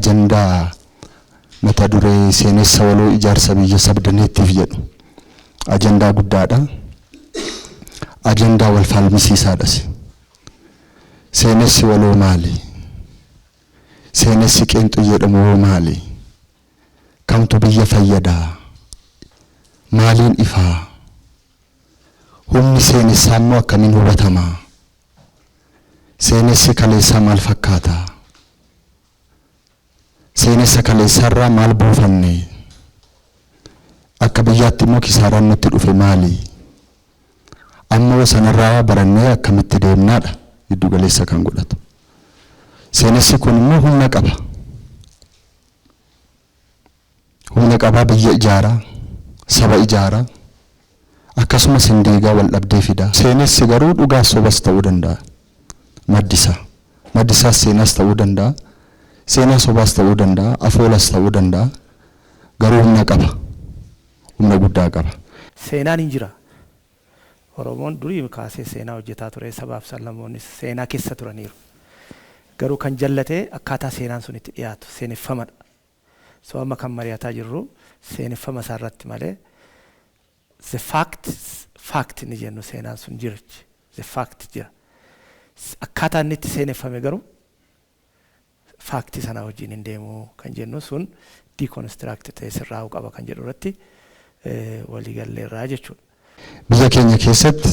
Ajandaa mata duree seenessa waloo ijaarsa biyya sabdaneettiif jedhu ajandaa guddaadha. Ajandaa wal falmisiisaadhas. Seenessi waloo maali? Seenessi qeenxuu jedhamu hoo maali? Kamtu biyya fayyadaa? Maaliin ifaa? Humni seenessaa immoo akkamiin hubatamaa? Seenessi kaleessaa maal fakkaata? Seenessa kaleessaarraa maal buufanne? Akka biyyaatti immoo kisaaraan nutti dhufe maali? Ammoo sanarraa barannee akkamitti deemnaadha giddu galeessa kan godhatu. Seenessi kun immoo humna qaba. Humna qabaa, biyya ijaaraa, saba ijaaraa, akkasumas hin diigaa, wal dhabdee fidaa. Seenessi garuu dhugaas sobas ta'uu danda'a. Maddisaa. Maddisaas seenaas ta'uu danda'a. Seenaa sobaas ta'uu danda'a. Afoolas ta'uu danda'a. Garuu humna qaba. Humna guddaa qaba. Seenaan hin jira. Oromoon durii kaasee seenaa hojjetaa ture, sabaaf sablammoonnis seenaa keessa turaniiru. Garuu kan jallatee akkaataa seenaan sun itti dhiyaatu seeneffamadha. So amma kan mari'ataa jirru seeneffama isaa irratti malee the fact, fact ni jennu, seenaan sun jira, the fact jira. Akkaataa inni itti seeneffame garuu fact sana wajjin hin deemu kan jennu sun deconstruct ta'e sirraa'uu qaba kan jedhu irratti waliigalleerraa jechuudha. Biyya keenya keessatti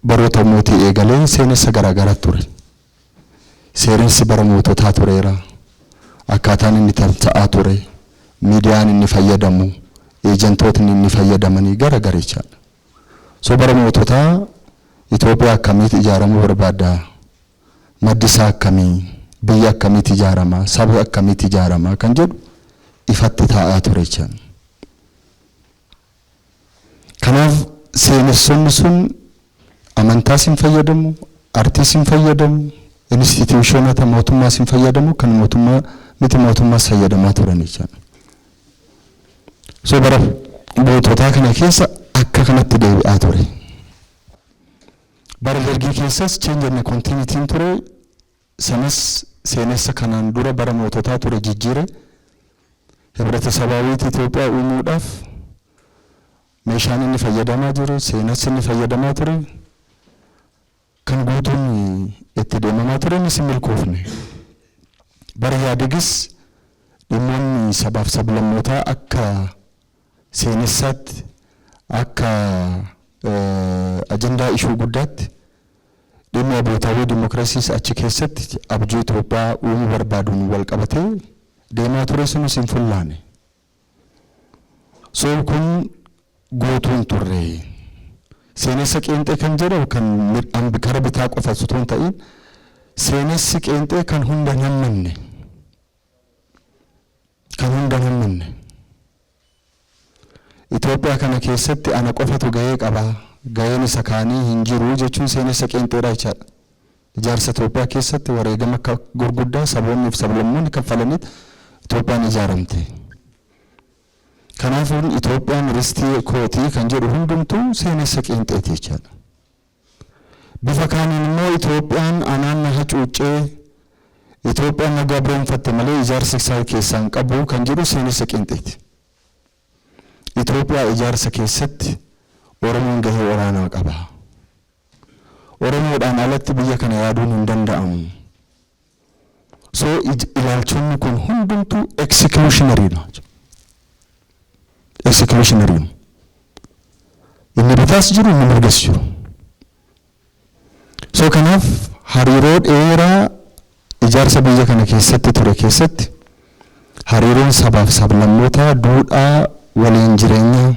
baroota mootii eegalee seenessa garaagaraa ture. Seenessi bara moototaa tureera. Akkaataan inni tamsa'aa ture, miidiyaan inni fayyadamu, eejantootni inni fayyadamanii gara jechaadha. So bara moototaa Itoophiyaa akkamitti ijaaramuu barbaadda? Maddi isaa akkamii? Biyya akkamitti ijaarama? Saba akkamitti ijaarama? Kan jedhu ifatti taa'aa ture jechaadha. Kanaaf seenessonni sun amantaas hin fayyadamu, artiis hin fayyadamu, institutionota mootummaas hin fayyadamu, kan mootummaa miti mootummaas fayyadamaa turan jechaadha. So bara moototaa kana keessa akka kanatti deebi'aa ture. Bara Dargii keessas change and continuityn ture. Sanas seenessa kanaan dura bara moototaa ture jijjiire, ህብረተሰባዊት Itoophiyaa uumuudhaaf meeshaan inni fayyadamaa jiru, seenessi inni fayyadamaa ture kan guutuun itti deemamaa ture, innis hin milkoofne. Bara Yaadegis dhimmoonni sabaaf sablammootaa akka seenessaatti, akka ajandaa ishuu guddaatti, dhimmi አብዮታዊ dimokiraasiis achi keessatti abjuu Itoophiyaa uumuu barbaaduun wal qabatee deemaa ture, sunis hin fullaane. So kun guutuun turre. Seenessa qeenxee kan jedhamu kan kara bitaa qofa osoo hin ta'in, seenessi qeenxee kan hunda hin hammanne. Kan hunda hin hammanne. Itoophiyaa kana keessatti ana qofatu gahee qaba. Gaheen isa kaanii hin jiru jechuun seenessa qeenxeedha jechaadha. Ijaarsa Itoophiyaa keessatti wareegama akka gurguddaa saboonni fi sablammoonni kaffalaniit Itoophiyaan ijaaramte. Kanaafuu Itoophiyaan ristii kootii kan jedhu hundumtuu seenessa qeenxeeti jechaadha. Bifa kaaniin immoo Itoophiyaan anaan na hacuuccee, Itoophiyaan na gabroonfatte malee ijaarsa isaa keessaan qabu kan jedhu seenessa qeenxeeti. Itoophiyaa ijaarsa keessatti Oromoon gahee olaanaa qaba. Oromoodhaan alatti biyya kana yaaduun hin danda'amu. So ilaalchonni kun hundumtuu exclusionary dha. Exclusionary. Inni bitaas jiru, inni mirgas jiru. So kanaaf hariiroo dheeraa ijaarsa biyya kana keessatti ture keessatti hariiroon sabaaf sablammootaa, duudhaa waliin jireenyaa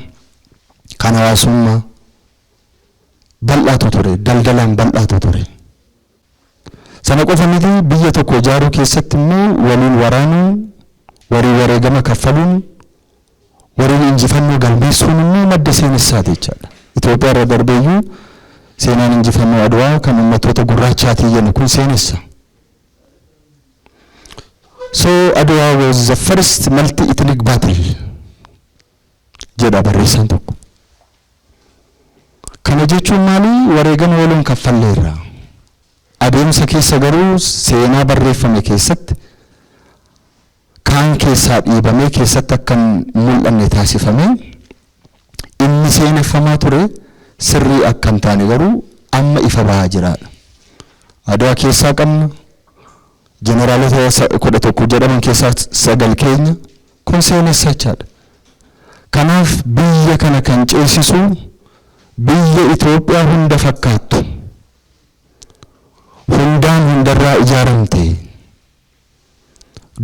kan hawaasummaa bal'aatu ture, daldalaan bal'aatu ture. Sana qofa miti, biyya tokko ijaaruu keessatti immoo waliin waraanuu, waliin wareegama kaffaluun, waliin injifannoo galmeessuun immoo madda seenessaati jechaadha. Itoophiyaa irra darbeeyyuu seenaan injifannoo Adwaa kan uummattoota gurraachaatii jennu kun seenessa. So Adwa was the first multi-ethnic battle jedha barreessaan tokko. Kana jechuun maali? Wareegama waloon kaffalleerra. Adeemsa keessa garuu seenaa barreeffame keessatti keessaa dhiibamee keessatti akka hin mul'anne taasifamee inni seeneffamaa ture sirrii akka hin taane garuu amma ifa bahaa jiraadha. Adwaa keessaa qabna. Jeneraalota 11 jedhaman keessaa 9 keenya kun seenessachaadha. Kanaaf biyya kana kan ceesisu biyya Itoophiyaa hunda fakkaattu, hundaan hundarraa ijaaramte,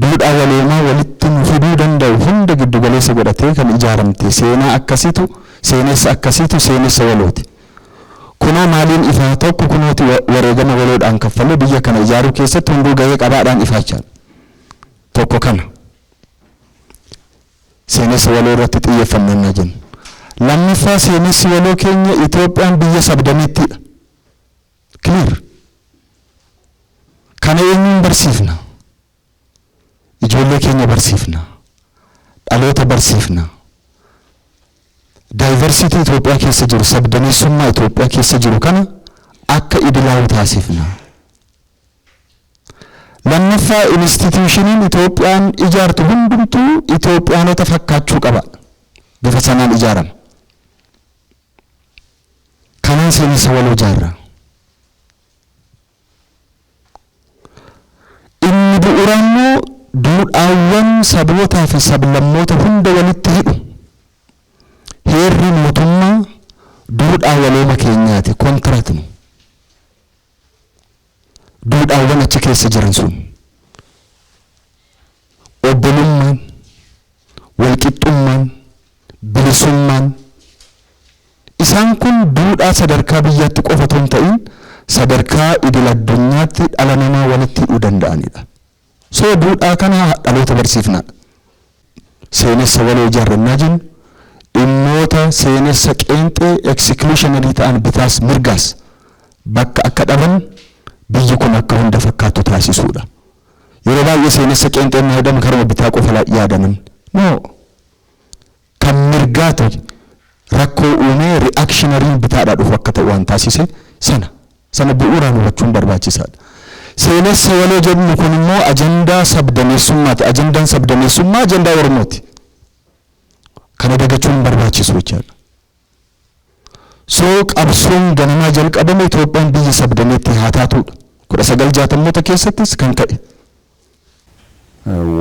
duudhaa waloomaa walitti nu fiduu danda'u hunda giddu galeessa godhatee kan ijaaramte seenaa akkasiitu, seenessa akkasiitu seenessa walooti. Kunoo maaliin ifaa? Tokko kunooti wareegama waloodhaan kaffalee biyya kana ijaaruu keessatti hunduu gahee qabaadhaan ifaachaa. Tokko kana. Seenessa waloo irratti xiyyeeffannaa jenna. Lammaffaa, seenessi waloo keenya Itoophiyaan biyya sabdaneettiidha. Clear. Kana eenyuun barsiifna? Ijoollee keenya barsiifna. Dhaloota barsiifna. Diversity Itoophiyaa keessa jiru, sabdaneessummaa Itoophiyaa keessa jiru kana akka idilaa'u taasifna. Lammaffaa, institutioniin Itoophiyaan ijaartu hundumtuu Itoophiyaanota fakkaachuu qaba. Bifa sanaan ijaarama. Kanaan seenessa waloo ijaarra. Inni bu'uuraa immoo duudhaawwan sabootaa fi sablammoota hunda walitti hidhu. Heerri mootummaa duudhaa walooma keenyaati, contractnu. Duudhaawwan achi keessa jiran sun obbolummaan, walqixxummaan, bilisummaan, isaan kun duudhaa sadarkaa biyyaatti qofa otoo hin ta'in sadarkaa idil addunyaatti dhala namaa walitti hidhuu danda'anidha. So duudhaa kana dhaloota barsiifnaadha. Seenessa waloo ijaarrannaa jennu dhimmoota seenessa qeenxee exclusionary ta'an bitaas mirgaas bakka akka dhaban, biyyi kun akka hunda fakkaattu taasisuudha. Yeroo baay'ee seenessa qeenxeen yaadamu karuma bitaa qofa yaadaman. No. Kan mirgaatu rakkoo uumee reactionaryn bitaadhaa dhufu akka ta'u waan taasise sana sana bu'uuraan hubachuun barbaachisaadha. Seenessa waloo jennu kun immoo ajandaa sabdaneessummaati. Ajandaan sabdaneessummaa ajandaa Oromooti. Kana dagachuun hin barbaachisu jechaadha. So qabsoon ganamaa jalqabame Itoophiyaan biyya sabdaneetti haa taatudha. 1960moota keessattis kan ka'e.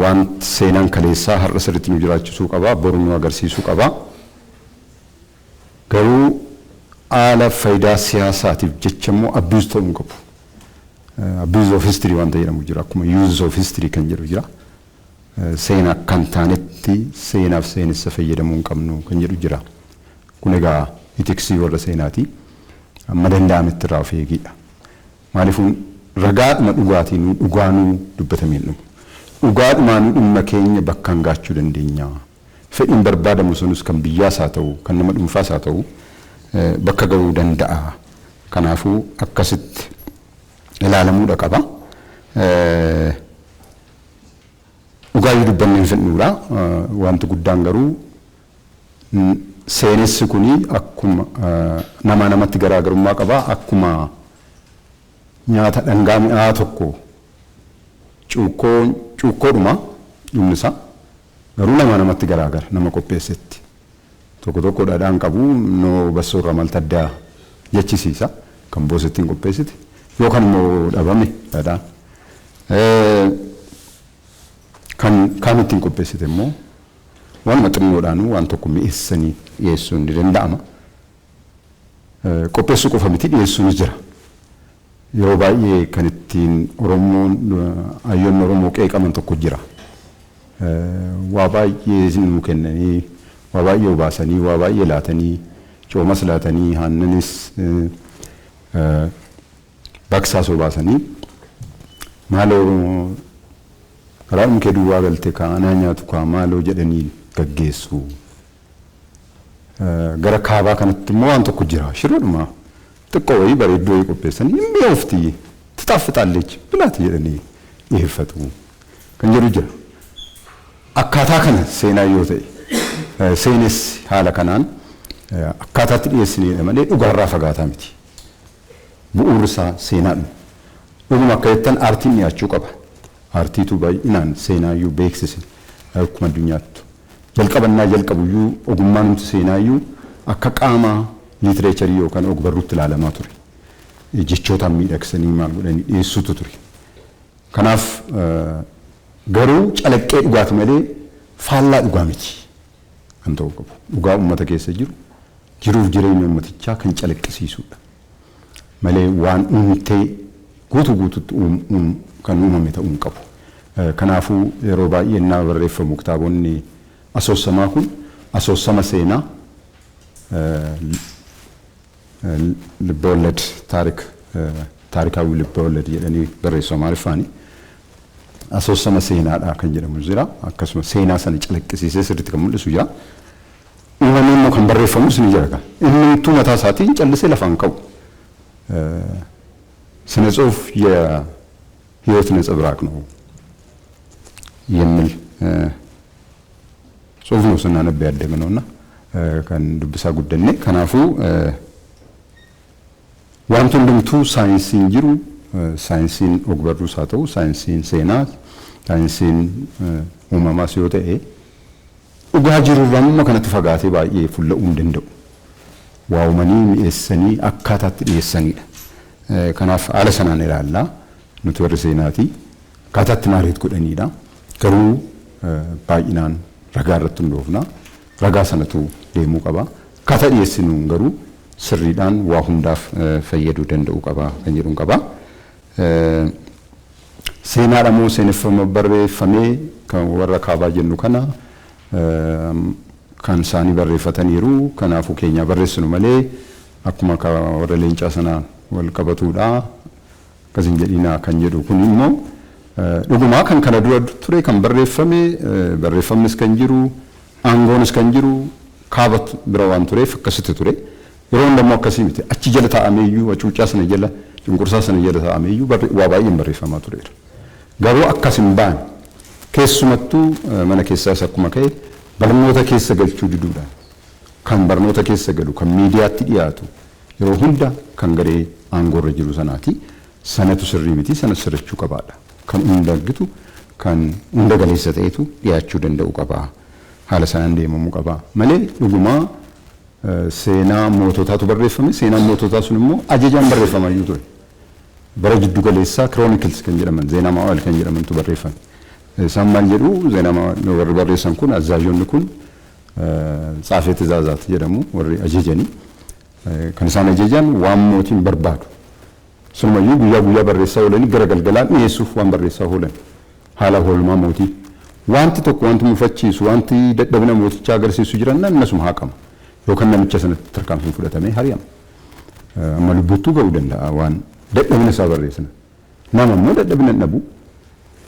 Wanti seenaan kaleessaa har'a sirriitti nu jiraachisuu qaba, boru nu agarsiisuu qaba. Garuu haala faayidaa siyaasaatiif jecha immoo abuse ta'uu hin qabu. Abuse of history wanta jedhamu jira, akkuma use of history kan jedhu jira. Seenaa akka hin taanetti seenaaf seenessa fayyadamuu hin qabnu kan jedhu jira. Kun egaa ethicsii warra seenaati. Amma danda'ametti irraa of eegiidha. Maaliif ragaadhuma dhugaatiin dhugaanuu dubbatamee hin dhumu. Dhugaadhumaanuu dhimma keenya bakkaan gaachuu dandeenya. Fedhiin barbaadamu sunis kan biyyaas haa ta'u, kan nama dhuunfaas haa ta'u, bakka ga'uu danda'a. Kanaafuu akkasitti ilaalamuudha qaba. Dhugaayyuu dubbannee hin fedhuudha. Wanti guddaan garuu seenessi kuni akkuma nama namatti garaagarummaa qaba. Akkuma nyaata dhangaa mi'aa tokko cuukkoo cuukkoodhuma dhumni isaa garuu nama namatti garaagara nama qopheessetti. Tokko tokko dhadhaan qabu noo bassoorra malta addaa jechisiisa kan boosettiin qopheessite yookaan immoo dhabame dhadhaan. Kan kaan ittiin qopheessite immoo waanuma xinnoodhaanuu waan tokko mi'eessanii dhiyeessuun ni danda'ama. Qopheessuu qofa miti, dhiyeessuunis jira. Yeroo baay'ee kan ittiin Oromoon, hayyoonni Oromoo qeeqaman tokko jira. Waa baay'ee nuu kennanii, waa baay'ee obaasanii, waa baay'ee laatanii, coomas laatanii, aannanis baqsaas obaasanii, maaloo karaa kee duwwaa galte kaa anaa nyaatu kaa maaloo jedhanii gaggeessu. Gara kaabaa kanatti immoo waan tokko jira, shiroodhuma xiqqoo wayii bareedduu wayii qopheessanii hin mi'oofti ትጣፍጣለች ብላት jedhanii dhiyeeffatu kan jedhu jira. Akkaataa kana seenaa yoo ta'e, seenessi haala kanaan akkaataatti dhiyeessineedha malee dhugaarraa fagaataa miti. Bu'uurri isaa seenaadhuma. Dhuguma akka jettan aartiin dhiyaachuu qaba. Aartiitu baay'inaan seenaayyuu beeksise. Akkuma addunyaattu. Jalqabannaa jalqabuyyuu ogummaan nuti seenaayyuu akka qaama literature yookaan ogbarruutti ilaalamaa ture. Jechootaan miidhagsanii maal godhanii dhiyeessuutu ture. Kanaaf garuu calaqqee dhugaati malee faallaa dhugaa miti kan ta'uu qabu. Dhugaa uummata keessa jiru jiruuf jireenya uummatichaa kan calaqqisiisudha. Malee waan uumtee guutuu guututti kan uumame ta'uu hin qabu. Kanaafuu yeroo baay'ee innaa barreeffamu kitaabonni asoosamaa kun asoosama seenaa ልበወለድ ታሪክ ታሪካዊ ልበወለድ jedhanii barreessu Amaariffaani. Asoosama seenaadha kan jedhamu jira. Akkasuma seenaa sana calaqqisiisee sirriitti kan mul'isu jira. Uumamni immoo kan barreeffamus ni jira. Innumtuu mataa isaatiin callisee lafaan ka'u. ስነ ጽሁፍ የህይወት ነጸብራቅ ነው የሚል ጽሁፍ ነው ስናነብ ያደግነው እና kan dubbisaa guddanne. Kanaafuu wanti hundumtuu saayinsiin jiru, saayinsiin ogbarruus haa ta'u, saayinsiin seenaa, saayinsiin uumamaas yoo ta'e, dhugaa jirurraa amma kanatti fagaatee baay'ee fulla'uu hin danda'u. Waa uumanii mi'eessanii akkaataatti dhiyeessanidha. Kanaaf haala sanaan ilaallaa nuti warri seenaati akkaataatti narrate godhanidha. Garuu baay'inaan ragaa irratti hundoofna. Ragaa sanatu deemuu qaba. Akkaataa dhiyeessinuun garuu sirriidhaan waa hundaaf fayyaduu danda'uu qaba kan jedhuun qaba. Seenaadha moo seeneffama barreeffamee kan warra kaabaa jennu kana kan isaanii barreeffataniiru, kanaafuu keenyaa barreessinu malee akkuma warra leencaa sanaan wal qabatuudha akkas hin jedhinaa kan jedhu kun immoo dhugumaa kan kana dura ture kan barreeffame, barreeffamnis kan jiru, aangoonis kan jiru kaaba bira waan tureef akkasitti ture. Yeroo hundammoo akkasii miti, achi jala taa'ameeyyuu, hacuuccaa sana jala, cunqursaa sana jala taa'ameeyyuu waa baay'een barreeffamaa tureera. Garuu akkas hin baane, keessumattuu mana keessaas akkuma ka'e barnoota keessa galchuu diduudhaan kan barnoota keessa galu, kan miidiyaatti dhiyaatu yeroo hunda kan garee aangoorra jiru sanaati. Sanatu sirrii miti, sana sirrachuu qabaadha. Kan hunda argitu, kan hunda galeessa ta'etu dhiyaachuu danda'u qaba. Haala sanaan deemamuu qaba. Malee dhugumaa seenaa moototaatu barreeffame, seenaan moototaa sun immoo ajajaan barreeffamayyuu ture. Bara jiddu galeessaa chronicles kan jedhaman, ዜና መዋዕል kan jedhamantu barreeffame. Isaan maal jedhu? ዜና መዋዕል warri barreessan kun, azaajonni kun, ጸሐፌ ትእዛዛት jedhamu warri ajajanii, kan isaan ajajan waan mootiin barbaadu. Sunumayyuu guyyaa guyyaa barreessaa oolanii gara galgalaan dhiyeessuuf waan barreessaa oolan haala oolmaa mootii. Wanti tokko, wanti mufachiisu, wanti dadhabina mootichaa agarsiisu jiran innasuma haqama. Yookaan namicha sanatti tarkaanfiin fudhatamee hari'ama. Amma lubbuttuu ga'uu danda'a waan dadhabina isaa barreessina. Nama immoo dadhabina hin dhabu.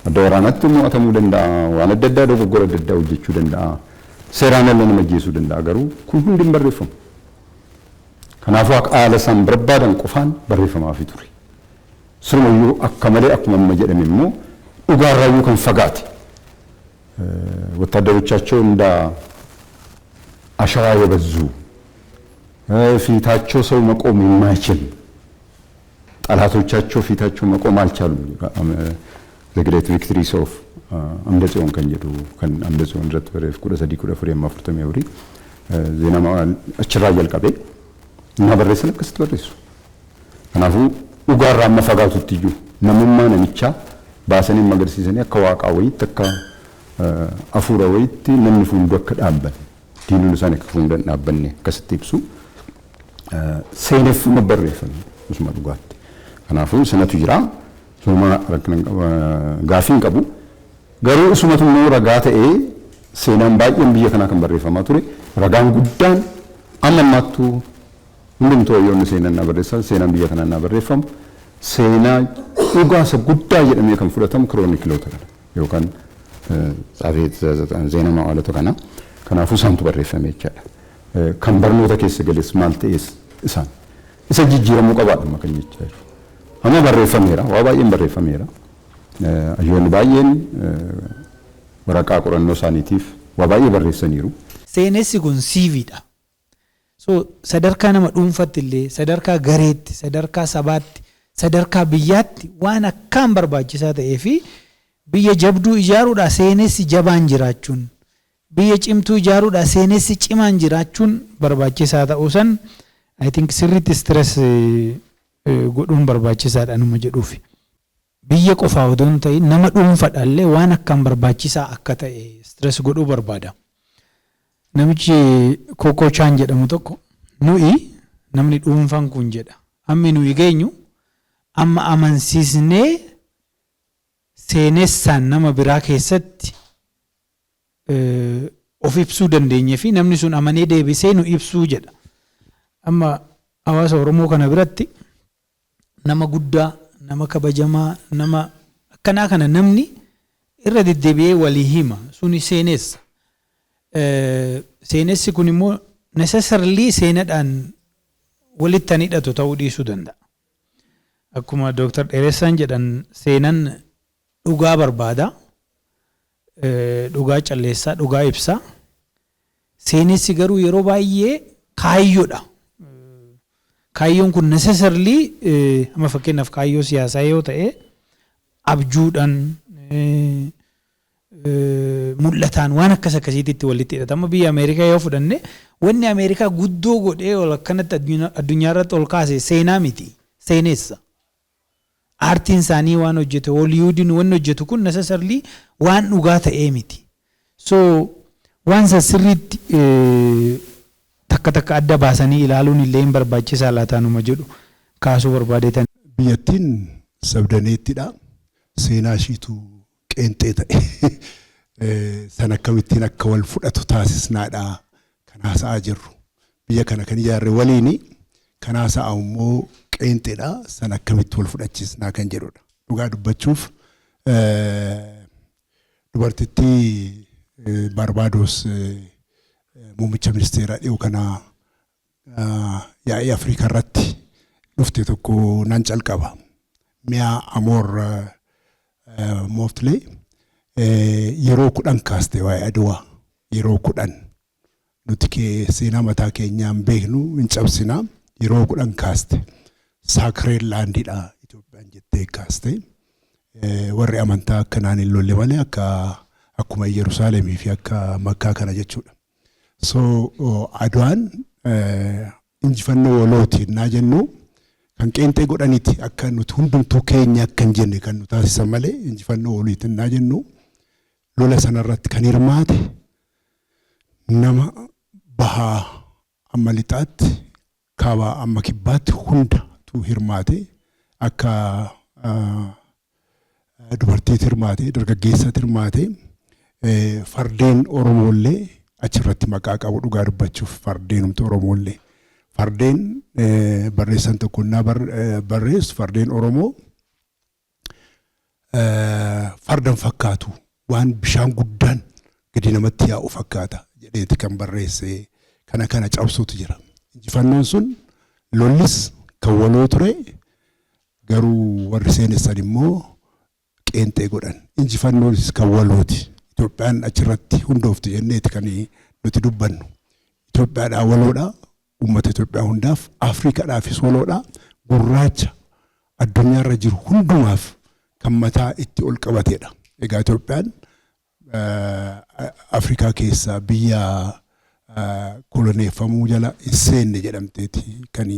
Adda waraanaatti mo'atamuu danda'a. Waan adda addaa, dogoggora adda addaa hojjechuu danda'a. Seeraan ala nama ajjeesuu danda'a, garuu kun hundi hin barreeffamu. Kanaafuu akka haala isaan barbaadan qofaan barreeffamaafii ture. Sirumayyuu akka malee akkuma amma jedhame immoo dhugaarraayyuu kan fagaate. ወታደሮቻቸው እንደ አሸዋ የበዙ፣ ፊታቸው ሰው መቆም የማይችል፣ ጠላቶቻቸው ፊታቸው መቆም አልቻሉም። The Great Victories of Amda Tsiyoon kan jedhu kan Amda Tsiyoon irratti barreeffe 1314-44 ዜና achirraa jalqabee እና barreessan akkasitti barreessu. Kanaafuu dhugaarraa amma fagaatutti iyyuu namummaa namichaa baasanii agarsiisanii akka waaqaa wayiitti, akka hafuura wayiitti namni fuuldura akka dhaabbanne, diinonni isaanii akka fuuldura hin dhaabbanne akkasitti ibsu. Seeneffama barreeffame osuma dhugaatti. Kanaafuu sanatu jira. Suma rakkina gaafii hin qabu. Garuu isumatu immoo ragaa ta'ee seenaan baay'een biyya kanaa kan barreeffamaa ture, ragaan guddaan amma ammaattuu hundumtuu hayyoonni seenaan naa barreessan, seenaan biyya kanaa naa barreeffamu, seenaa dhugaasa guddaa jedhamee kan fudhatamu chronicleoota kana yookaan ጸሐፌ ዜና መዋዕlota kana. Kanaafuu isaantu barreeffame jechaadha. Kan barnoota keessa gales maal ta'es isaan isa jijjiiramuu qabaadha kan jechaa jiru. Amma barreeffameera, waa baay'een barreeffameera. Hayyoonni baay'een waraqaa qorannoo isaaniitiif waa baay'ee barreessaniiru. Seenessi kun CVdha. So sadarkaa nama dhuunfatti illee, sadarkaa gareetti, sadarkaa sabaatti, sadarkaa biyyaatti waan akkaan barbaachisaa ta'ee fi Biyya jabduu ijaaruudhaa seenessi jabaan jiraachuun, biyya cimtuu ijaaruudhaa seenessi cimaan jiraachuun barbaachisaa ta'uu san I think sirriitti stress godhuun barbaachisaadha numa jedhuufi. Biyya qofaa odoo hin ta'in nama dhuunfaadhaallee waan akkaan barbaachisaa akka ta'e stress godhuu barbaada. Namichi Kokoo Chaan jedhamu tokko, "Nuyi namni dhuunfaan kun," jedha, "hammi nuyi geenyu amma amansiisnee seenessaan nama biraa keessatti of ibsuu dandeenye fi namni sun amanee deebisee nu ibsuu," jedha. Amma hawaasa Oromoo kana biratti nama guddaa, nama kabajamaa, nama akkanaa kana namni irra deddeebi'ee walii hima, suni seenessa. Seenessi kun immoo necessarily seenadhaan walitti kan hidhatu ta'uu dhiisuu danda'a. Akkuma Dooktar Dheeressaan jedhan, seenan dhugaa barbaada. Dhugaa calleessaa, dhugaa ibsaa. Seenessi garuu yeroo baay'ee kaayyoodha. Kaayyoon kun necessarily, amma fakkeenyaaf, kaayyoo siyaasaa yoo ta'e, abjuudhaan, mul'ataan, waan akkas akkasiitti walitti hidhata. Amma biyya Ameerikaa yoo fudhanne, wanni Ameerikaa guddoo godhee ol akkanatti addunyaa irratti ol kaase seenaa miti, seenessa. Aartiin isaanii waan hojjete, Hooliwuudiin wanni hojjetu kun necessarily waan dhugaa ta'ee miti. So waan san sirriitti takka takka adda baasanii ilaaluun illee hin barbaachisaa laataanuma jedhu kaasuu barbaadeetan. Biyyattiin sabdaneettidha. Seenaa ishiitu qeenxee ta'e. San akkamittiin akka wal fudhatu taasisnaadha kan haasa'aa jirru. Biyya kana kan ijaarre waliini, kan haasa'amu immoo qeenxeedha. San akkamitti wal fudhachiisnaa kan jedhudha. Dhugaa dubbachuuf, dubartittii Baarbaadoos muummicha ministeeraa dhiyoo kana yaa'ii Afrikaa irratti dhufte tokko nan calqaba. Mi'a Amoor Mootlee yeroo 10 kaaste waa'ee Adwaa, yeroo 10. Nuti seenaa mataa keenyaan beeknu hin cabsinaa, yeroo 10 kaaste. Sacred landiidha Itoophiyaan jettee kaaste. Warri amantaa akkanaan hin lolle malee, akka akkuma Yerusaalemii fi akka Makkaa kana jechuudha. So Adwaan injifannoo walooti naa jennu, kan qeenxee godhaniiti akka nuti hundumtuu keenya akka hin jenne kan nu taasisan malee, injifannoo waliiti naa jennu, lola sanarratti kan hirmaate nama bahaa amma lixaatti, kaabaa amma kibbaatti hundatu hirmaate, akka dubartiitti hirmaate, dargaggeessatti hirmaate, fardeen Oromoollee achirratti maqaa qabu. Dhugaa dubbachuuf, fardeenumti Oromoollee, fardeen barreessan tokko naa barreessu, fardeen Oromoo fardan fakkaatu, waan bishaan guddaan gadi namatti yaa'u fakkaata jedheeti kan barreesse. Kana kana cabsuutu jira. Injifannoon sun, lollis kan waloo ture, garuu warri seenessan immoo qeenxee godhan. Injifannoonis kan walooti. Itoophiyaan achirratti hundoofte jenneeti kan nuti dubbannu. Itoophiyaadhaa waloodha. Uummata Itoophiyaa hundaaf, Afrikaadhaafis waloodha. Gurraacha addunyaarra jiru hundumaaf kan mataa itti ol qabateedha. Egaa Itoophiyaan Afrikaa keessaa biyya koloneeffamuu jala hin seenne jedhamteeti kan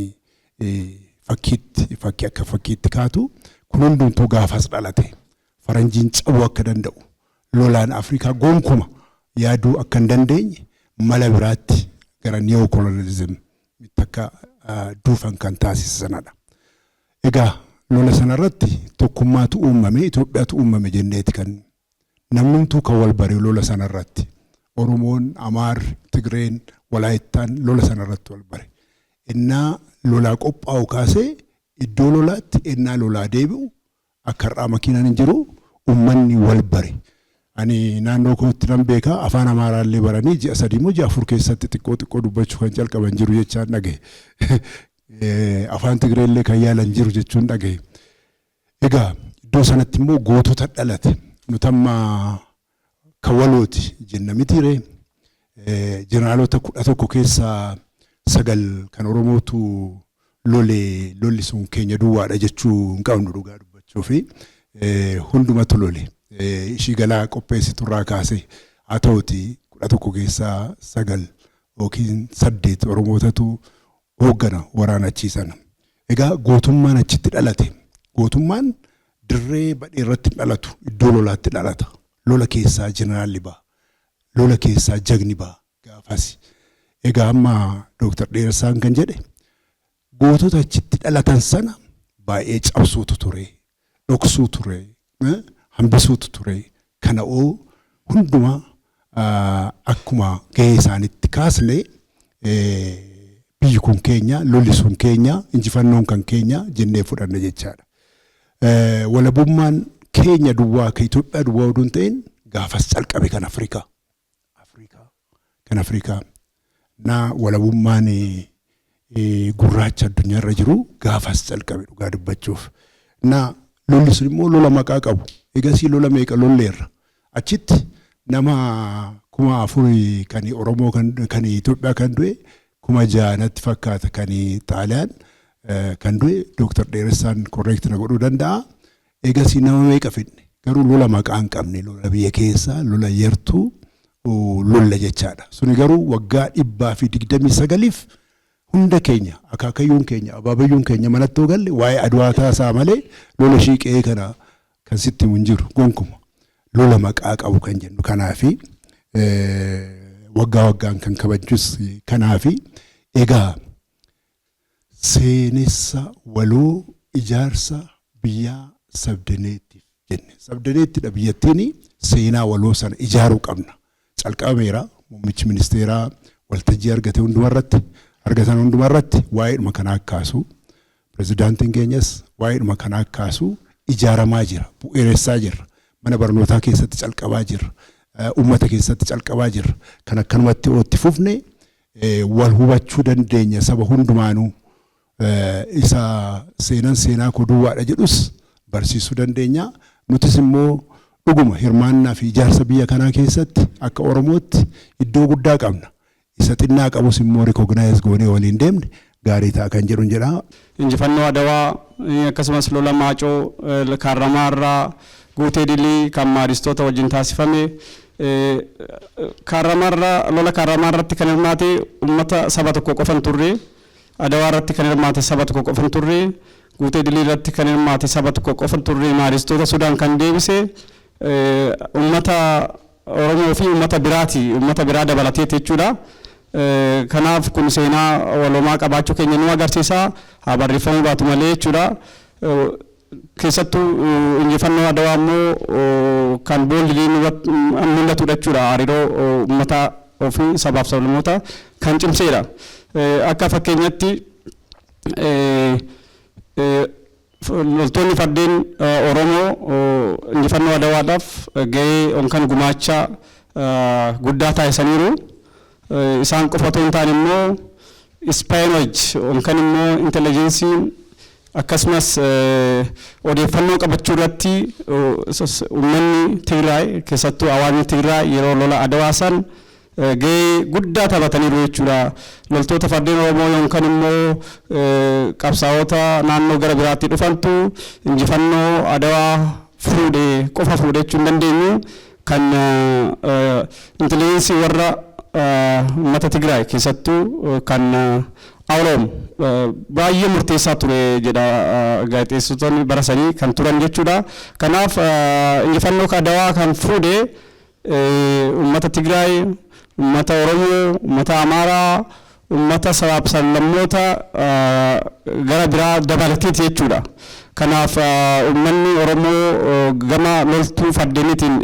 fakkiitti, fakkii akka fakkiitti kaatu. Kun hundumtuu gaafas dhalate. Faranjiin cabuu akka danda'u, lolaan Afrikaa gonkuma yaaduu akka hin dandeenye, mala biraatti gara neo colonialism akka duufan kan taasise sanadha. Egaa lola sanarratti tokkummaatu uumame, Itoophiyaatu uumame jenneeti kan namnumtuu kan wal bare lola sanarratti. Oromoon, Amaarri, Tigreen, Walaayittaan lola sanarratti wal bare. Innaa lolaa qophaa'u kaasee iddoo lolaatti, innaa lolaa deebi'u, akka har'aa makiinaan hin jiru, uummanni wal bare. Ani naannoo kootti nan beekaa, afaan Amaaraallee baranii ji'a 3 moo ji'a 4 keessatti xiqqoo xiqqoo dubbachuu kan jalqaban jiru jechaan dhagaye. Afaan Tigreellee kan yaalan jiru jechuun dhagaye. Egaa iddoo sanatti immoo gootota dhalate. Nuti amma kan walooti jenna mitiiree. Jeneraalota 11 keessaa sagal kan Oromootu lole, lolli sun keenya duwwaadha jechuu hin qabnu, dhugaa dubbachuu fi hundumatu lole. Ishii galaa qopheessiturraa kaasee haa ta'uti 11 keessaa 9 yookiin 8 Oromootatu hooggana waraana achii sana. Egaa gootummaan achitti dhalate. Gootummaan dirree badhee irratti dhalatu, iddoo lolaatti dhalata. Lola keessaa jeneraalli ba'a. Lola keessaa jagni ba'a gaafas. Egaa amma Dooktar Dheeressaan kan jedhe, gootota achitti dhalatan sana baay'ee cabsuutu ture, dhoksuu ture, hambisuutu ture. Kana oo hundumaa akkuma gahee isaanitti kaasne, biyyi kun keenya, lolli sun keenya, injifannoon kan keenya jennee fudhanna jechaadha. Walabummaan keenya duwwaa kan Itoophiyaa duwwaa oduu hin ta'in gaafas calqabe kan Afrikaa. Afrikaa. Kan Afrikaa. Na walabummaan gurraacha addunyaarra jiru gaafas calqabe dhugaa dubbachuuf. Na lolli sun immoo lola maqaa qabu. Egasii lola meeqa lolleerra. Achitti nama 4000 kan Oromoo kan Itoophiyaa kan du'e, 6000 natti fakkaata kan Xaaliyaan kan du'e, Dooktar Dheeressaan correct na godhuu danda'a. Egasii nama meeqa fidne, garuu lola maqaa hin qabne, lola biyya keessaa, lola yartuu lolla jechaadha. Suni garuu waggaa 129f hunda keenya, akaakayyuun keenya, abaabayyuun keenya manatti yoo galle waa'ee Adwaa taasaa malee lola shiiqee kana kan sitti himu hin jiru gonkuma. Lola maqaa qabu kan jennu kanaafi, waggaa waggaan kan kabajjus kanaafi. Egaa seenessa waloo ijaarsa biyyaa sabdaneettiif jenne. Sabdaneettidha biyyattiin, seenaa waloo sana ijaaruu qabna. Calqabameera, muummichi ministeeraa waltajjii argate hundumarratti, argatan hundumarratti waa'eedhuma kanaa kaasu. Pirezidaantiin keenyas waa'eedhuma kanaa kaasu, ijaaramaa jira, bu'uuressaa jirra. Mana barnootaa keessatti calqabaa jirra. Uummata keessatti calqabaa jirra. Kan akkanumatti ootti fufne wal hubachuu dandeenya saba hundumaanuu. Isa seenan seenaa koo duwwaadha jedhus barsiisuu dandeenya. Nutis immoo dhuguma hirmaannaa fi ijaarsa biyya kanaa keessatti akka Oromootti iddoo guddaa qabna. Isa xinnaa qabus immoo recognize goonee waliin deemne gaarii ta'a kan jedhuun jedha. Injifannoo Adawaa, akkasumas lola Maacoo, Kaarramaarraa, Guutee Dilii kan maadistoota wajjin taasifame. Kaarramaarraa, lola Kaarramaa irratti kan hirmaate uummata saba tokko qofa hin turre. Adawaa irratti kan hirmaate saba tokko qofa hin turre. Guutee Dilii irratti kan hirmaate saba tokko qofa hin turre. Maadistoota Sudaan kan deebise uummata Oromoo fi uummata biraati, uummata biraa dabalateeti jechuudha. Kanaaf kun seenaa waloomaa qabaachuu keenya nu agarsiisa. Haa barreeffamuu baatu malee jechuudha. Keessattuu injifannoo Adawaa immoo kan boldly mul'atudha jechuudha. Hariiroo uummata ofii sabaaf sablammoota kan cimseedha. Akka fakkeenyatti loltoonni fardeen Oromoo injifannoo Adawaadhaaf gahee yookaan gumaacha guddaa taasisaniiru. Isaan qofa otoo hin taane immoo espionage yookaan immoo intelligenceiin, akkasumas odeeffannoo qabachuu irratti uummanni Tigraay, keessattuu hawaasni Tigraay, yeroo lola Adawaa san gahee guddaa taphataniiru jechuudha. Loltoota fardeen Oromoo yookaan immoo qabsaa'ota naannoo gara biraatti dhufantu injifannoo Adawaa fuudhe qofa fuudhe jechuu hin dandeenyu. Kan intelligence warra uummata Tigraay, keessattuu kan Awuloom, baay'ee murteessaa ture jedha gaazexeessitoonni bara sanii kan turan jechuudha. Kanaaf injifannoo Adawaa kan fuudhe uummata Tigraay, uummata Oromoo, uummata Amaaraa, uummata sabaaf sablammoota gara biraa dabalateeti jechuudha. Kanaaf uummanni Oromoo gama loltuu fardeeniitiin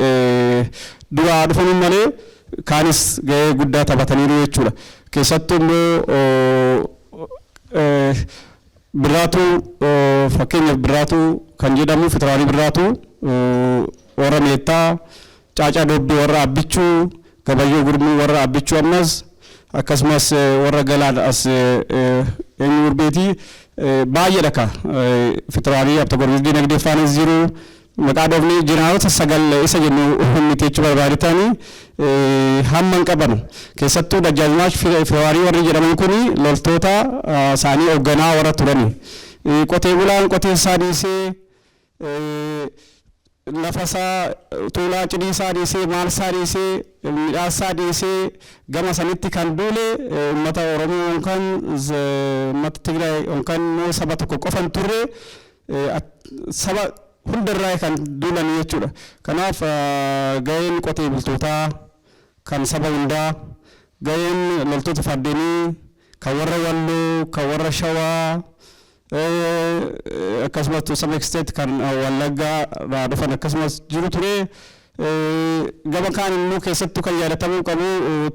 duraa dhufanii malee kaanis gahee guddaa taphataniiru jechuudha. Keessattuu immoo Birraatuu, fakkeenyaaf Birraatuu kan jedhamu Fitiraarii Birraatuu warra Meettaa, Caacaa Doobbii warra Abbichuu, Gabayyoo Gurmuu warra Abbichuu, ammas akkasumas warra Galaan as eenyu Urbeetii baay'eedha ka Fitiraarii Abta Gorgis Dinagdee faanis jiru. Maqaa dhoofni jeneraalota sagal isa jennu miti jechuu barbaadetanii hamma hin qabanu. Keessattuu Dajjaazmaach Firawaarii warri jedhaman kuni loltoota isaanii hoogganaa warra turani. Qotee bulaan qotee isaa dhiisee Lafa isaa, tuulaa cidii isaa dhiisee, maal isaa dhiisee, midhaan isaa dhiisee gama sanitti kan duule uummata Oromoo yookaan uummata Tigraay yookaan immoo saba tokko qofa hin turre, saba hundarraa kan duulan jechuudha. Kanaaf gaheen qotee bultootaa kan saba hundaa, gaheen loltoota fardeenii kan warra Walloo, kan warra Shawaa, akkasumas to some extent kan Wallaggaa irraa dhufan akkasumas jiru ture. Gama kaan immoo keessattuu kan yaadatamuu qabu,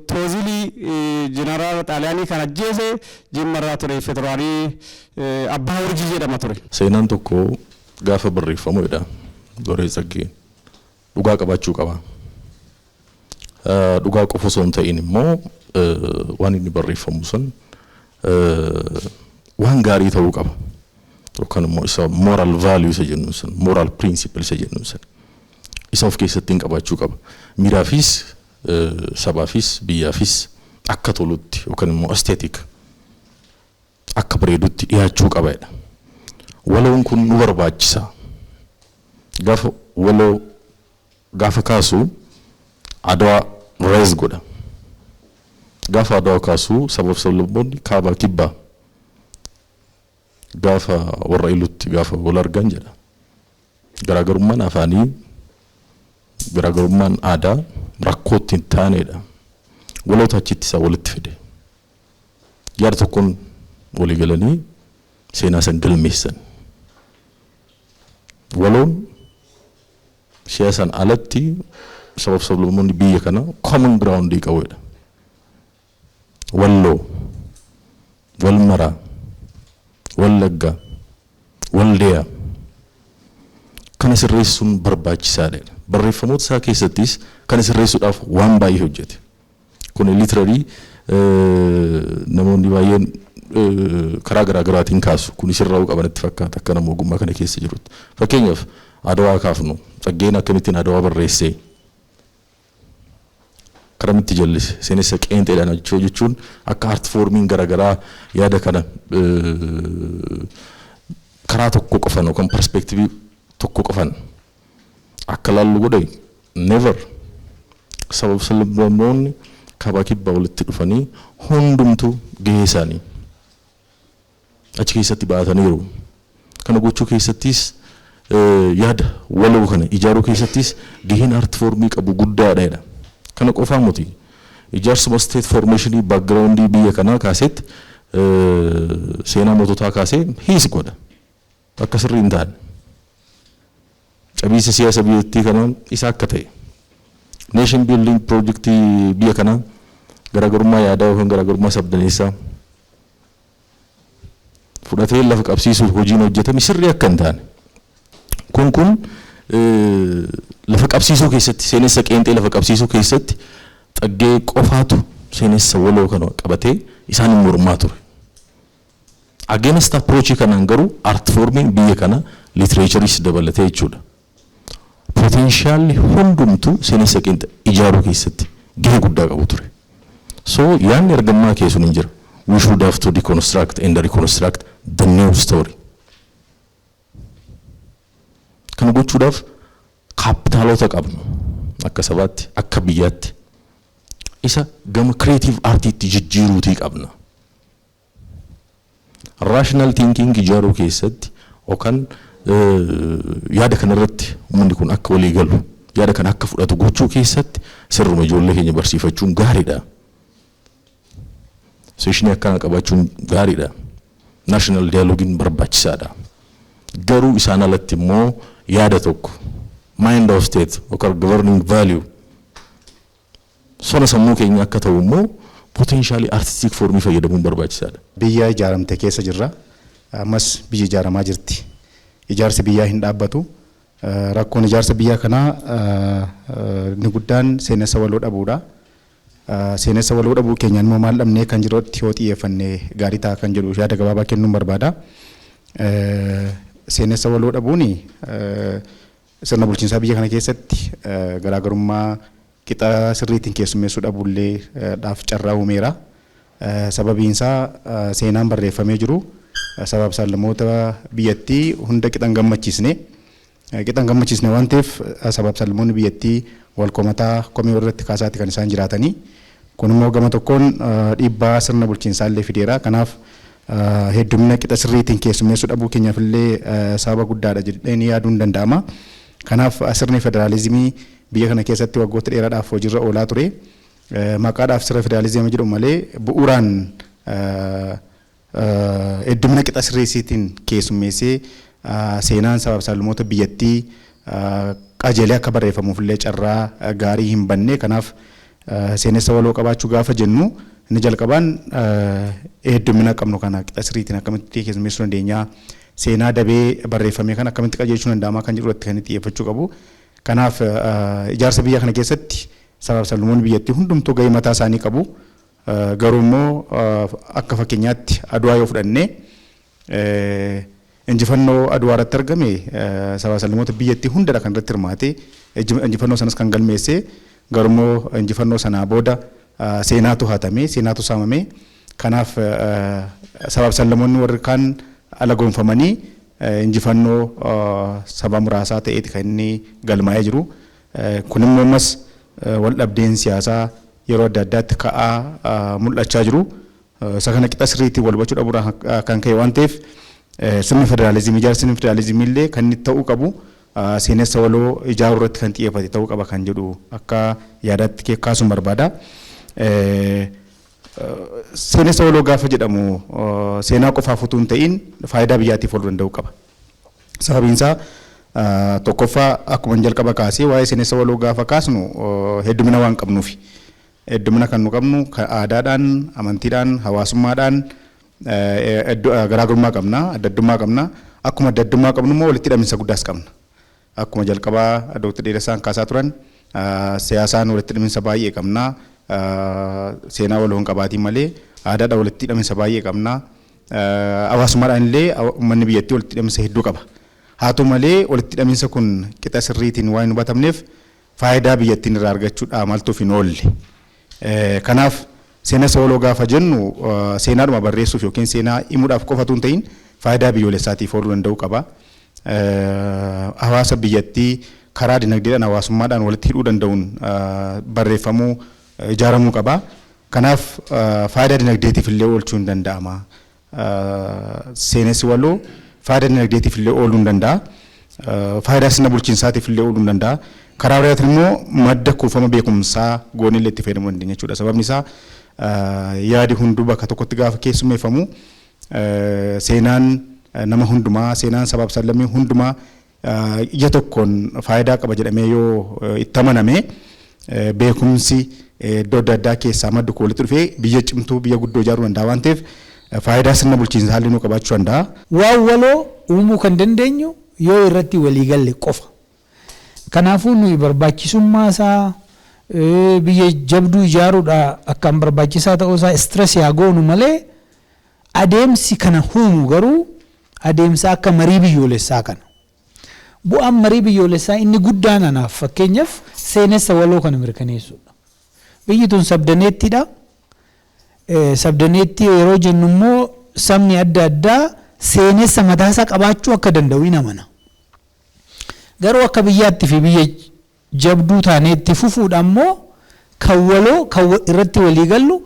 Toozilii jeneraala Xaaliyaanii kan ajjeese Jimmarraa ture, Federaalii Abbaa Urjii jedhama ture. Seenaan tokko gaafa barreeffamu jedha Goree Tsaggee, dhugaa qabaachuu qaba. Dhugaa qofa osoo hin ta'in immoo waan inni barreeffamu sun waan gaarii ta'uu qaba. Yookaan immoo isa moral value isa jennu sun, moral principle isa jennu sun isa of keessatti hin qabaachuu qaba. Miiraafis, sabaafis, biyyaafis akka tolutti yookaan immoo aesthetic akka bareedutti dhiyaachuu qaba jedha. Waloon kun nu barbaachisa. Gaafa waloo gaafa kaasu Adawaa raise godha. Gaafa Adawaa kaasu sabaaf sablammoonni kaabaa kibbaa gaafa warra ilutti gaafa wal argan jedha. Garaagarummaan afaanii, garaagarummaan aadaa rakkootti hin taanedha. Waloota achitti isaa walitti fide. Yaada tokkoon walii galanii seenaa san galmeessan. Waloon siyaasaan alatti sabaaf sablammoonni biyya kana common ground qabudha. Walloo, Walmaraa, Wallaggaa, Waldeeyaa kana sirreessuun barbaachisaadha. Barreeffamoota isaa keessattis kana sirreessuudhaaf waan baay'ee hojjete. Kun literally namoonni baay'een karaa garaa garaatiin kaasu. Kun sirraa'uu qaban itti fakkaata akka nama ogummaa kana keessa jirutti. Fakkeenyaaf Adawaa kaafnu, Tsaggeen akkamittiin Adawaa barreessee karamitti jallise, seenessa qeenxeedhaan jechuun akka art formiin garaagaraa yaada kana karaa tokko qofan yookaan perspective tokko qofan akka laallu godhe. Never. Sabab sablammoonni kaabaa kibbaa walitti dhufanii hundumtuu gahee isaanii achi keessatti ba'ataniiru. Kana gochuu keessattis, yaada waloo kana ijaaruu keessattis gaheen art formii qabu guddaadha. Kana qofaa miti. Ijaarsuma state formationii backgroundii biyya kanaa kaasetti, seenaa moototaa kaasee hiis godha. Akka sirrii hin taane. Cabiinsa siyaasa biyyattii kanaa isa akka ta'e. Nation building projectii biyya kanaa garaagarummaa yaadaa yookaan garaagarummaa sabdaneessaa fudhatee lafa qabsiisuuf hojiin hojjetame sirrii akka hin taane. Kun lafa qabsiisuu keessatti, seenessa qeenxee lafa qabsiisuu keessatti Xaggee qofaatu seenessa waloo kana qabatee isaan mormaa ture. Against approach kanaan garuu art formiin biyya kana literatureis dabalatee jechuudha. Potentialli hundumtuu seenessa qeenxee ijaaruu keessatti gahee guddaa qabu ture. So yaadni argammaa keessuun hin jira. We should have to deconstruct and reconstruct the new story. Kana gochuudhaaf kaapitaalota qabnu akka sabaatti, akka biyyaatti isa gama creative artiitti jijjiiruutii qabna. Rational thinking ijaaruu keessatti yookaan yaada kanarratti uummanni kun akka walii galu, yaada kana akka fudhatu gochuu keessatti sirruma ijoollee keenya barsiifachuun gaariidha. Sessionii akkana qabaachuun gaariidha. National dialogueiin barbaachisaadha. Garuu isaan alatti immoo yaada tokko, mind of state yookaan governing value, sona sammuu keenya akka ta'u immoo potentialii artistic formii fayyadamuun barbaachisaadha. Biyya ijaaramte keessa jirra. Ammas biyyi ijaaramaa jirti. Ijaarsi biyyaa hin dhaabbatu. Rakkoon ijaarsa biyya kanaa inni guddaan seenessa waloo dhabuudha. Seenessa waloo dhabuu keenyaan immoo maal dhabnee kan jirutti yoo xiyyeeffanne gaarii ta'a kan jedhu yaada gabaabaa kennuun barbaada. Seenessa waloo dhabuun sirna bulchiinsaa biyya kana keessatti garaagarummaa qixa sirriitiin keessummeessuu dhabuullee dhaaf carraa uumeera. Sababiin isaa seenaan barreeffamee jiru sabaaf sablammoota biyyattii hunda qixan gammachiisne. Qixa hin gammachiisne waan ta'eef, sabaaf sablammoonni biyyattii wal komataa, komii irratti kaasaati kan isaan jiraatanii. Kun immoo gama tokkoon dhiibbaa sirna bulchiinsaa illee fideera. Kanaaf heddumina qixa sirriitiin keessummeessuu dhabuu keenyaaf illee sababa guddaadha jedhanii yaaduun danda'ama. Kanaaf sirni federaalizimii biyya kana keessatti waggoota dheeraadhaaf hojiirra oolaa ture. Maqaadhaaf sirna federaalizimii jedhamu malee bu'uuraan heddumina qixa sirriitiin keessummeessee seenaan sabaaf sablammoota biyyattii qajeelee akka barreeffamuuf illee carraa gaarii hin banne. Kanaaf seenessa waloo qabaachuu gaafa jennu, inni jalqabaan heddumina qabnu kana qixa sirriitiin akkamitti keessummeessuu dandeenya, seenaa dabee barreeffame kana akkamitti qajeelchuu danda'ama kan jedhu irratti kan xiyyeeffachuu qabu. Kanaaf ijaarsa biyya kana keessatti sabaaf sablammoonni biyyattii hundumtuu gahee mataa isaanii qabu. Garuu immoo akka fakkeenyaatti Aduwaa yoo fudhanne, injifannoo Aduwaa irratti argame sabaaf sablammoota biyyattii hundadha kan irratti hirmaate, injifannoo sanas kan galmeesse. Garuu immoo injifannoo sanaa booda seenaatu hatame, seenaatu saamame. Kanaaf sabaaf sablammoonni warri kaan ala goonfamanii injifannoo saba muraasaa ta'eeti kan inni galmaa'ee jiru. Kun immoo ammas wal dhabdeen siyaasaa yeroo adda addaatti ka'aa mul'achaa jiru. Isa kana qixa sirriitiin wal hubachuu dhabuudhaan kan ka'e waan ta'eef, sirni federaalizimii, ijaarsi sirni federaalizimii illee kan inni ta'uu qabu seenessa waloo ijaaruu irratti kan xiyyeeffate ta'uu qaba kan jedhu akka yaadaatti kaasuun barbaada. Seenessa waloo gaafa jedhamu seenaa qofaaf utuu hin ta'in faayidaa biyyaatiif ooluu danda'uu qaba. Sababiin isaa, tokkoffaa, akkuma jalqaba kaasee, waa'ee seenessa waloo gaafa kaasnu heddumina waan qabnuufi. Heddumina kan nu qabnu aadaadhaan, amantiidhaan, hawaasummaadhaan garaagarummaa qabna, adda addummaa qabna. Akkuma adda addummaa qabnu immoo walitti hidhaminsa guddaas qabna. Akkuma jalqabaa Dooktar Dheeressaan kaasaa turan, siyaasaan walitti hidhaminsa baay'ee qabna. Seenaa waloo hin qabaatiin malee aadaadhaan walitti hidhaminsa baay'ee qabna. Hawaasummaadhaan illee uummanni biyyattii walitti hidhaminsa hedduu qaba. Haa ta'u malee, walitti hidhaminsa kun qixa sirriitiin waan hin hubatamneef faayidaa biyyattiin irraa argachuudhaa maltuuf hin oolle. Kanaaf seenessa waloo gaafa jennu seenaadhuma barreessuuf yookiin seenaa himuudhaaf qofatu hin ta'in, faayidaa biyyoolessaatiif ooluu danda'uu qaba. Hawaasa biyyattii karaa dinagdeedhaan, hawaasummaadhaan walitti hidhuu danda'uun barreeffamuu, ijaaramuu qaba. Kanaaf faayidaa dinagdeetiif illee oolchuu hin danda'ama. Seenessi waloo faayidaa dinagdeetiif illee ooluu hin danda'a. Faayidaa sirna bulchiinsaatiif illee ooluu hin danda'a. Karaa biraatiin immoo madda kuufama beekumsaa goonee illee itti fayyadamuu dandeenya jechuudha. Sababni isaa, yaadi hunduu bakka tokkotti gaafa keessummeeffamu, seenaan nama hundumaa, seenaan sabaaf sablammii hundumaa ija tokkoon faayidaa qaba jedhamee yoo itti amaname, beekumsi iddoo adda addaa keessaa maddu kun walitti dhufee biyya cimtuu, biyya guddoo ijaaruu danda'a waan ta'eef, faayidaa sirna bulchiinsaa haalli nuu qabaachuu danda'a. Waan waloo uumuu kan dandeenyu yoo irratti walii galle qofa. Kanaafuu nuyi barbaachisummaa isaa, biyya jabduu ijaaruudha akkaan barbaachisaa ta'uu isaa stress yaa goonu malee, adeemsi kana uumu garuu adeemsa akka marii biyyoolessaa kana. Bu'aan marii biyyoolessaa inni guddaan anaaf fakkeenyaaf seenessa waloo kana mirkaneessuudha. Biyyi tun sabdaneettiidha. Sabdaneettii yeroo jennu immoo sabni adda addaa seenessa mataasaa qabaachuu akka danda'u hin amana. Garuu akka biyyaatti fi biyya jabduu taanee itti fufuudha immoo kan waloo, kan irratti walii gallu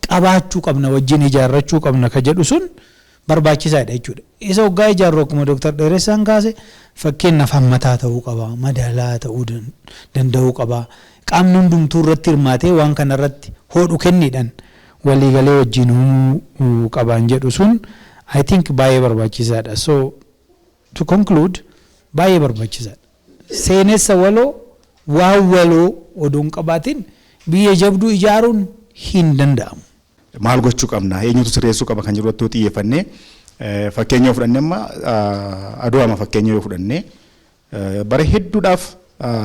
qabaachuu qabna, wajjin ijaarrachuu qabna ka jedhu sun barbaachisaadha jechuudha. Isa hoggaa ijaarru, akkuma Dooktar Dheeressaan kaase, fakkeenyaaf hammataa ta'uu qaba, madaalaa ta'uu danda'uu qaba. Qaamni hundumtuu irratti hirmaatee waan kana irratti hodhu kenniidhaan waliigalee wajjin uumuu qabaan jedhu sun I think baay'ee barbaachisaadha. So to conclude, baay'ee barbaachisaadha. Seenessa waloo, waan waloo odoo hin qabaatin biyya jabduu ijaaruun hin danda'amu. Maal gochuu qabna, eenyutu sirreessuu qaba kan jedhu irratti xiyyeeffannee, fakkeenya yoo fudhanne, amma Aduwaama fakkeenya yoo fudhanne, bara hedduudhaaf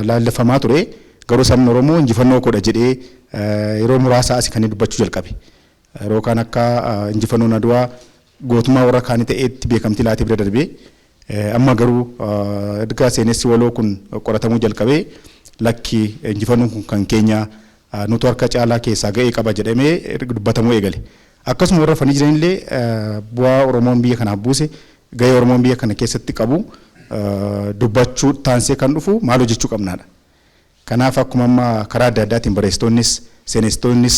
laallifamaa ture. Garuu sabni Oromoo injifannoo godha jedhee yeroo muraasa asii kan inni dubbachuu jalqabe. Yeroo kaan akka injifannoon Aduwaa gootummaa warra kaanii ta'eetti beekamtii laatee bira darbee, amma garuu erga seenessi waloo kun qoratamuu jalqabee, lakki, injifannoon kun kan keenya, nutu harka caalaa keessaa ga'ee qaba jedhamee dubbatamuu eegale. Akkasuma warra fanii jiranillee bu'aa Oromoon biyya kanaaf buuse, ga'ee Oromoon biyya kana keessatti qabu Dubbachuu taansee kan dhufu maal hojjechuu qabnaadha. Kanaaf akkuma amma karaa adda addaatiin barreessitoonnis, seenessitoonnis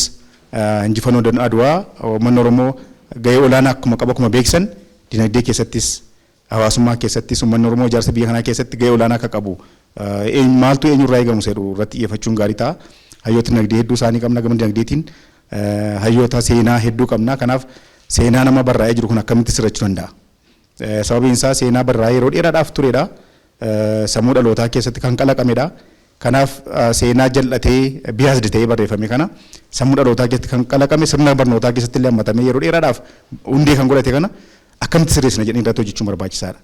injifannoo Adwaa uummanni Oromoo gahee olaanaa akkuma qabu akkuma beeksisan, dinagdee keessattis, hawaasummaa keessattis, uummanni Oromoo ijaarsa biyya kanaa keessatti gahee olaanaa akka qabu, maaltu eenyurraa eegamu jedhu irratti xiyyeeffachuun gaarii ta'a. Hayyoota dinagdee hedduu isaanii qabna, gama dinagdeetiin hayyoota seenaa hedduu qabna. Kanaaf seenaa nama barraa'ee jiru kun akkamitti sirrachuu danda'a? Sababiin isaa seenaa barraa'ee yeroo dheeraadhaaf turedha. Sammuu dhalootaa keessatti kan kalaqamedha. Kanaaf seenaa jal'atee, biased ta'ee barreeffame kana, sammuu dhalootaa keessatti kan kalaqame, sirna barnootaa keessatti illee hammatamee yeroo dheeraadhaaf hundee kan godhate kana akkamitti sirreessina jedhanii irratti hojjechuun barbaachisaadha.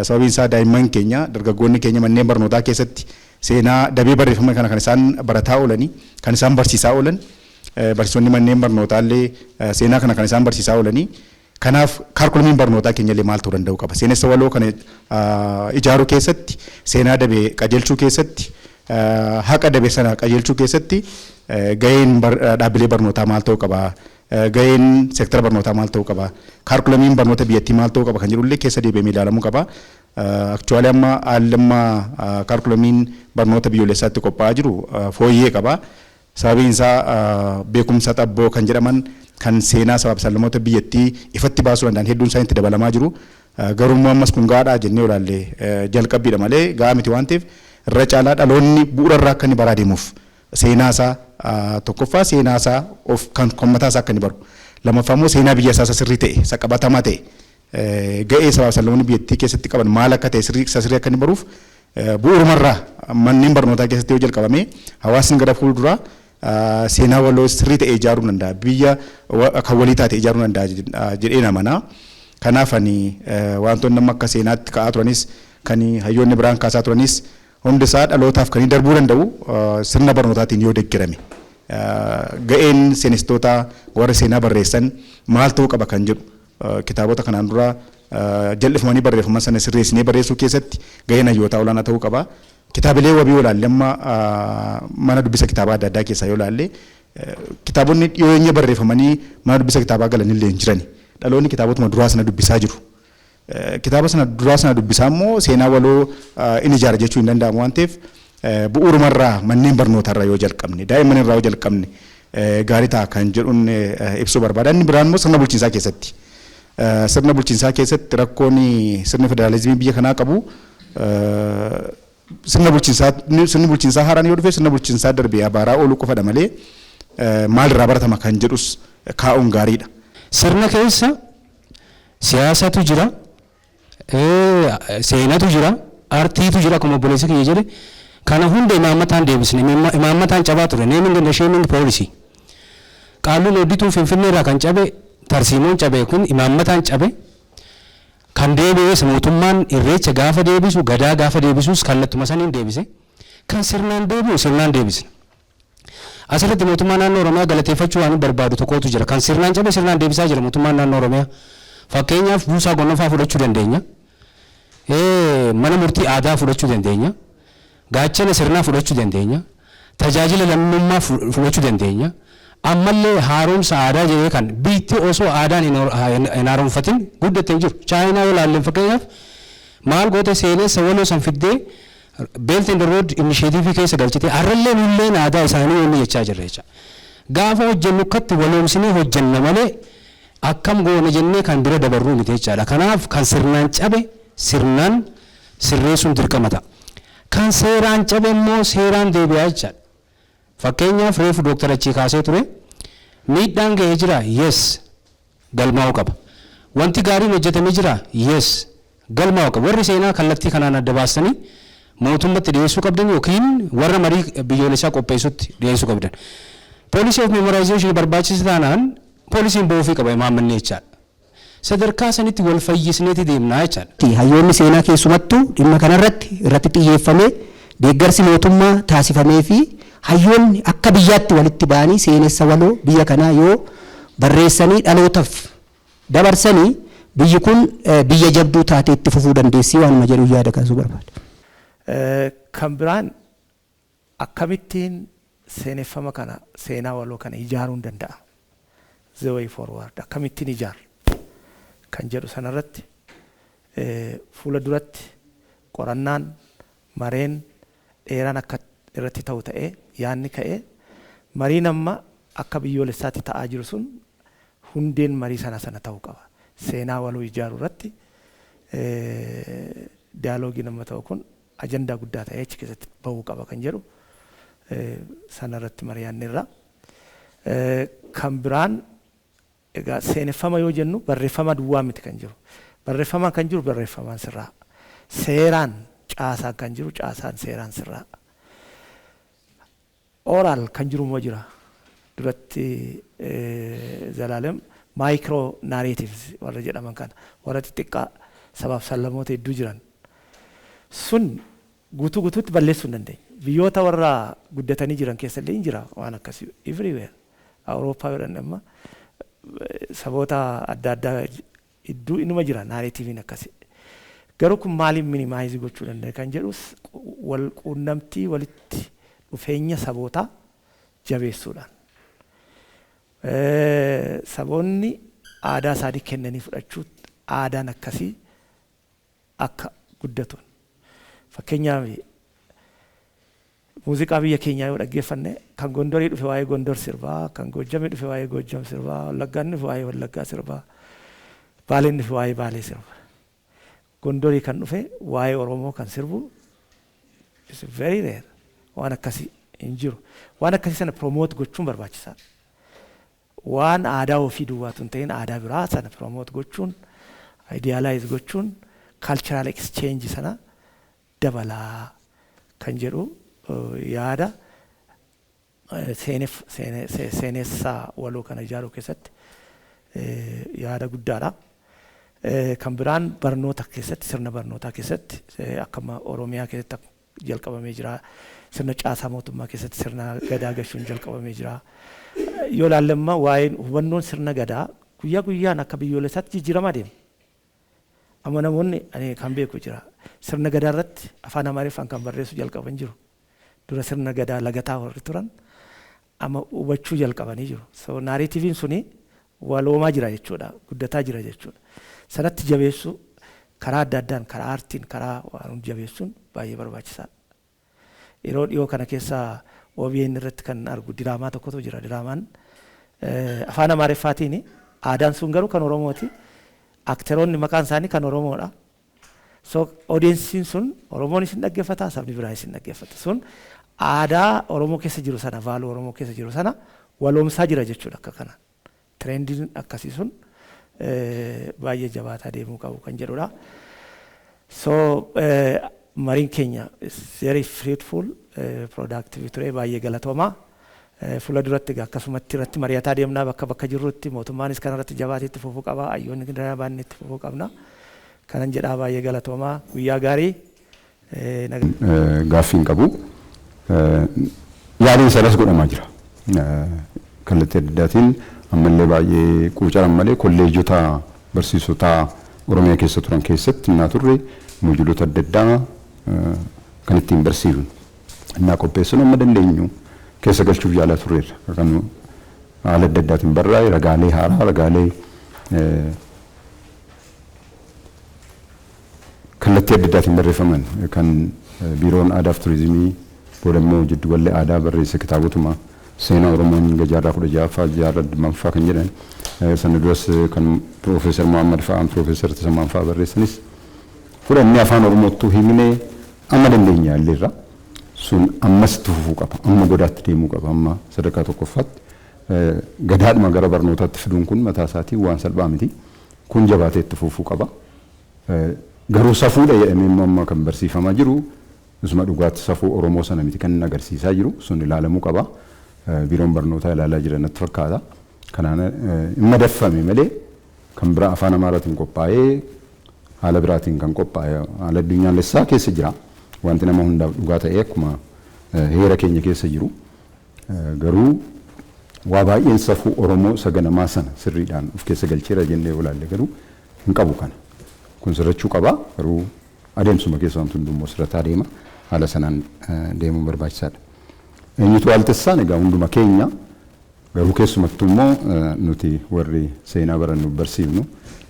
Sababiin isaa daa'imman keenya, dargaggoonni keenya manneen barnootaa keessatti seenaa dabee barreeffame kana kan isaan barataa oolanii, kan isaan barsiisaa oolan, barsiisonni manneen barnootaa illee seenaa kana kan isaan barsiisaa oolanii. Kanaaf kaarkulumiin barnootaa keenya illee maal ta'uu danda'u qaba? Seenessa waloo kana ijaaruu keessatti, seenaa dabee qajeelchuu keessatti, haqa dabe sana qajeelchuu keessatti gaheen dhaabbilee barnootaa maal ta'uu qaba? Gaheen seektara barnootaa maal ta'uu qaba? Kaarkulamiin barnoota biyyattii maal ta'uu qaba kan jedhullee keessa deebi'amee ilaalamuu qaba. Actually amma haalli amma kaarkulamiin barnoota biyyoolessaatti qophaa'aa jiru fooyyee qaba. Sababiin isaa beekumsa xabboo kan jedhaman, kan seenaa sabaaf sablammoota biyyattii ifatti baasuu danda'an hedduun isaanii itti dabalamaa jiru. Garuu immoo ammas kun gahaadhaa jennee olaallee jalqabbiidha malee gahaa miti waan ta'eef, irra caalaa dhaloonni bu'uura irraa akka inni baraa deemuuf, seenaa isaa, tokkoffaa seenaa isaa of kan mataa isaa akka inni baru, lammaffaa immoo seenaa biyya isaa sirrii ta'e, isa qabatamaa ta'e, ga'ee sabaaf sablammoonni biyyattii keessatti qaban maal akka ta'e sirrii isa sirrii akka inni baruuf, bu'uurumarraa manneen barnootaa keessatti yoo jalqabame, hawaasni gara fuulduraa seenaa waloo sirrii ta'e ijaaruu danda'a, biyya kan walii taate ijaaruu danda'a jedhee amana. Kanaaf ani wantoonni amma akka seenaatti ka'aa turanis, kan hayyoonni biraan kaasaa turanis, hundi isaa dhalootaaf kan darbuu danda'u sirna barnootaatiin yoo deeggarame. Ga'een seenessitoota, warra seenaa barreessan maal ta'uu qaba kan jedhu, kitaabota kanaan dura jal'ifamanii barreeffaman sana sirreessinee barreessuu keessatti ga'een hayyootaa olaanaa ta'uu qaba. Kitaabilee wabii yoo ilaalle, amma mana dubbisa kitaabaa adda addaa keessaa yoo ilaalle, kitaabonni dhiyeenya barreeffamanii mana dubbisa kitaabaa galanillee hin jirani. Dhaloonni kitaabotuma duraa sana dubbisaa jiru. Kitaaba sana duraa sana dubbisaa immoo seenaa waloo inni ijaara jechuu hin danda'amu waan ta'eef, bu'uurumarraa manneen barnootarraa yoo jalqabne, daa'imman irraa yoo jalqabne gaarii ta'a kan jedhuun ibsuu barbaada. Inni biraan immoo sirna bulchiinsaa keessatti. Sirna bulchiinsaa keessatti rakkoon sirni federaalizimii biyya kanaa qabu, sirna bulchiinsaa, sirni bulchiinsaa haaraan yoo dhufe sirna bulchiinsaa darbee abaaraa ooluu qofadha malee maalirraa baratama kan jedhus kaa'uun gaariidha. Sirna keessa siyaasatu jira, seenatu jira, aartiitu jira. Akkuma obboleessi kiyya jedhe, kana hunda imaammataan deebisne. Imaammataan cabaa ture, naming and shaming policy. Qaalluun hoddituu Finfinnee irraa kan cabe, tarsiimoon cabe kun imaammataan cabe. Kan deebi'es mootummaan Irreecha gaafa deebisu, Gadaa gaafa deebisus kallattuma saniin deebise. Kan sirnaan deebi'u sirnaan deebisne. Asirratti mootummaa naannoo Oromiyaa galateeffachuu waan barbaadu tokkotu jira. Kan sirnaan cabe sirnaan deebisaa jira mootummaan naannoo Oromiyaa. Fakkeenyaaf Buusaa Gonofaa fudhachuu dandeenya. Mana murtii aadaa fudhachuu dandeenya. Gaachana sirnaa fudhachuu dandeenya. Tajaajila lammummaa fudhachuu dandeenya. Ammallee haaromsa aadaa jedhee kan biitti osoo aadaan hin haaromfatin guddatte hin jiru. Chaayinaa yoo ilaalle fakkeenyaaf, maal goote? Seenessa waloo san fiddee Belt and Road Initiative keessa galchite. Har'allee nulleen aadaa isaanii wanni jechaa jirra jecha. Gaafa hojjennu akkatti waloomsinee hojjenna malee akkam goone jennee kan bira dabarruu miti jechaadha. Kanaaf kan sirnaan cabe sirnaan sirreessuun dirqama ta'a. Kan seeraan cabe immoo seeraan deebi'aa jechaadha. Fakkeenyaaf reefu Dooktar achii kaasee ture, miidhaan ga'ee jira, yes, galmaa'uu qaba. Wanti gaariin hojjetamee jira, yes, galmaa'uu qaba. Warri seenaa kallattii kanaan adda baasanii mootummatti dhiyeessuu qabdan yookiin warra marii biyyoolessaa qopheessutti dhiyeessuu qabdan. Policy of memorization barbaachisa taanaan poolisiin ba'uufii qaba imaammanni jechaadha. Sadarkaa sanitti wal fayyisneeti deemnaa jechaadha. Hayyoonni seenaa keessumattuu dhimma kanarratti irratti xiyyeeffamee, deeggarsi mootummaa taasifamee fi hayyoonni akka biyyaatti walitti ba'anii seenessa waloo biyya kanaa yoo barreessanii dhalootaaf dabarsanii, biyyi kun biyya jabduu taatee itti fufuu dandeessii waanuma jedhu yaada kaasuu barbaada. Kan biraan akkamittiin seeneffama kana, seenaa waloo kana ijaaruun danda'a? The way forward akkamittiin ijaar kan jedhu sanarratti fuula duratti. Qorannaan mareen dheeraan akka irratti ta'u ta'ee, yaadni ka'ee, mariin amma akka biyyoolessaatti ta'aa jiru sun hundeen marii sana sana ta'uu qaba. Seenaa waloo ijaaruu irratti dialogue-iin amma ta'u kun ajandaa guddaa ta'ee achi keessatti bahuu qaba kan jedhu sana irratti mari'anneerra. Kan biraan egaa seeneffama yoo jennu barreeffama duwwaa miti kan jiru. Barreeffamaan kan jiru barreeffamaan sirraa. Seeraan caasaan kan jiru caasaan seeraan sirraa. Oral kan jiru immoo jira. Duratti Zalaalem micro narratives warra jedhaman kana, warra xixiqqaa sabaaf sablammoota hedduu jiran sun guutuu guutuutti balleessuu hin dandeenye. Biyyoota warra guddatanii jiran keessa illee hin jira waan akkasii everywhere. Awurooppaa jedhan amma saboota adda addaa hedduu inuma jira narrative-iin akkasii. Garuu kun maaliin minimize gochuu danda'a kan jedhus, wal quunnamtii, walitti dhufeenya sabootaa jabeessuudhaan. Saboonni aadaa isaanii kennanii fudhachuu, aadaan akkasii akka guddatuun. Fakkeenyaaf, muuziqaa biyya keenyaa yoo dhaggeeffanne, kan Gondorii dhufe waa'ee Gondor sirbaa, kan Goojjamii dhufe waa'ee Goojjam sirbaa, Wallaggaan dhufe waa'ee Wallaggaa sirbaa, Baaleen dhufe waa'ee Baalee sirba. Gondorii kan dhufe waa'ee Oromoo kan sirbu is very rare. Waan akkasii hin jiru. Waan akkasii sana promote gochuun barbaachisaadha. Waan aadaa ofii duwwaatu hin ta'in, aadaa biraa sana promote gochuun, idealize gochuun cultural exchange sana dabalaa kan jedhu yaada seenessaa waloo kana ijaaruu keessatti yaada guddaadha. Kan biraan barnoota keessatti, sirna barnootaa keessatti akkuma Oromiyaa keessatti jalqabamee jira. Sirna caasaa mootummaa keessatti sirna gadaa gashuun jalqabamee jira. Yoo ilaalle, waa'een hubannoon sirna gadaa guyyaa guyyaan akka biyyoolessaatti jijjiiramaa deema. Amma namoonni ani kan beeku jira. Sirna gadaa irratti afaan Amaariffaan kan barreessu jalqaban jiru. Dura sirna gadaa lagataa warri turan amma hubachuu jalqabanii jiru. So narrative-iin suni waloomaa jira jechuudha. Guddataa jira jechuudha. Sanatti jabeessuu, karaa adda addaan, karaa aartiin, karaa waan jabeessuun baay'ee barbaachisaadha. Yeroo dhiyoo kana keessa OBN irratti kan argu diraamaa tokkotu jira. Diraamaan afaan Amaariffaatiin, aadaan sun garuu kan Oromooti. Actor-oonni maqaan isaanii kan Oromoodha. So audience-iin sun Oromoon isin dhaggeeffata, sabni biraa isin dhaggeeffata. Sun aadaa Oromoo keessa jiru sana, value Oromoo keessa jiru sana waloomsaa jira jechuudha akka kana. Trend-iin akkasii sun baay'ee jabaataa deemuu qabu kan jedhudha. So mariin keenya very fruitful, productive ture, baay'ee galatoomaa. Fuula duratti egaa akkasumatti irratti mari'ataa deemnaa bakka bakka jirrutti. Mootummaanis kana irratti jabaatee itti fufuu qaba. Hayyoonni baanne itti fufuu qabna. Kanan jedhaa, baay'ee galatoomaa, guyyaa gaarii. Gaaffii hin qabu. Yaaliin sanas godhamaa jira. Kallattii adda addaatiin ammallee baay'ee quucaran malee, kolleejota barsiisotaa Oromiyaa keessa turan keessatti innaa turre module-oota adda addaa kan ittiin barsiifnu innaa qopheessinu amma dandeenyu keessa galchuuf yaalaa turreerra. Kan haala adda addaatiin barraa'e, ragaalee haaraa, ragaalee kallattii adda addaatiin barreeffaman kan biiroon aadaa fi turizimii, booda immoo jiddugalli aadaa barreesse, kitaabotuma seenaa Oromoon hanga jaarraa 16ffaa, jaarraa 20ffaa kan jedhan, sana duras kan Piroofeesar Muhammad fa'aa, Piroofeesar Tasammaan fa'aa barreessanis fudhannee afaan Oromoottuu himnee amma dandeenya yaalleerra. Sun ammas itti fufuu qaba. Amma godaatti deemuu qaba. Amma sadarkaa tokkoffaatti gadaadhuma gara barnootaatti fiduun kun mataa isaatiin waan salphaa miti. Kun jabaatee itti fufuu qaba. Garuu safuudha jedhamee immoo amma kan barsiifamaa jiru isuma dhugaatti safuu Oromoo sana miti kan inni agarsiisaa jiru, sun ilaalamuu qaba. Biiroon barnootaa ilaalaa jira natti fakkaata. Kanaan hin madaffame malee kan biraa afaan Amaaraatiin qophaa'ee, haala biraatiin kan qophaa'e, haala addunyaalessaa keessa jira. Wanti nama hundaaf dhugaa ta'ee akkuma heera keenya keessa jiru. Garuu waa baay'een safuu Oromoo isa ganamaa sana sirriidhaan of keessa galcheera jennee olaalle garuu hin qabu kana. Kun sirrachuu qaba, garuu adeemsuma keessa wanti hundummoo sirrataa deema, haala sanaan deemuun barbaachisaadha. Eenyutu waaltessaan? Egaa hunduma keenya, garuu keessumattuu immoo nuti warri seenaa barannu barsiifnu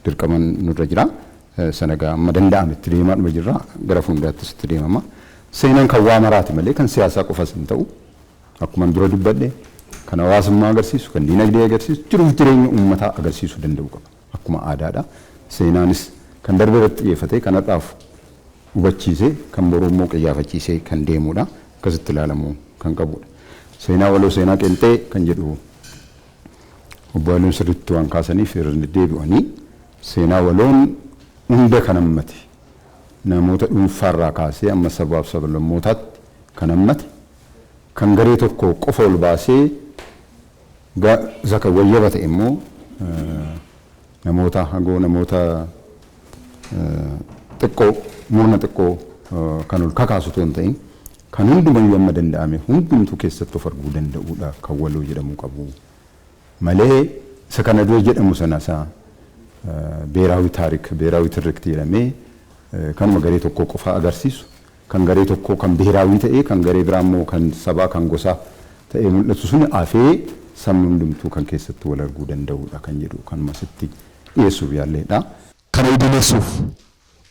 dirqama nurra jira. Sana gaa amma danda'ametti deemaadhuma jirra, gara fuulduraattis itti deemama. Seenaan kan waa maraati malee kan siyaasaa qofas hin ta'u. Akkuma dura dubbadhe, kan hawaasummaa agarsiisu, kan diinagdee agarsiisu, jiruuf jireenya uummataa agarsiisuu danda'u qaba. Akkuma aadaadha. Seenaanis kan darbe irratti xiyyeeffatee, kan har'aaf hubachiisee, kan boruu immoo qiyyaafachiisee kan deemudha. Akkasitti ilaalamuu kan qabudha. Seenaa waloo, seenaa qeenxee kan jedhu obbo Haayiluun sirriitti waan kaasaniif irra deebi'anii, seenaa waloon hunda kan hammate, namoota dhuunfaarraa kaasee amma sabaaf sablammootaatti kan hammate, kan garee tokko qofa ol baasee isa kan wayyaba ta'e immoo namoota hagoo, namoota xiqqoo, murna xiqqoo kan ol kakaasu otoo hin ta'in, kan hundumayyuu amma danda'ame hundumtuu keessatti of arguu danda'uudha kan waloo jedhamuu qabu malee, isa kana dura jedhamu sana, isa ብሔራዊ ታሪክ፣ ብሔራዊ ትርክት jedhamee kanuma garee tokko qofa agarsiisu, kan garee tokko kan ብሔራዊ ta'ee, kan garee biraa immoo kan sabaa, kan gosaa ta'ee mul'atu sun hafee, sabni hundumtuu kan keessatti wal arguu danda'uudha kan jedhu kanuma sitti dhiyeessuuf yaalleedha. Kana idileessuuf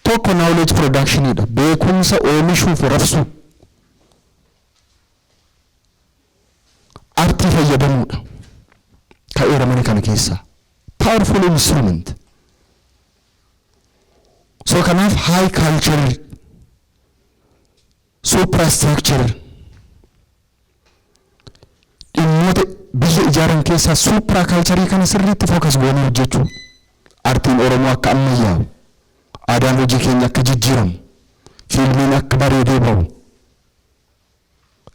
tokko knowledge productionidha. Beekumsa oomishuuf rabsuu. Artii fayyadamuudha. Ka'eera mana kana keessaa. Powerful instrument. So kanaaf high culture, suprastructure, dhimmoota biyya ijaaran keessaa supra culture kana sirriitti focus goonee hojjechuu. Artiin Oromoo akka ammayyaa'u, aadaan hojii keenya akka jijjiiramu, fiilmiin akka bareedee bahu,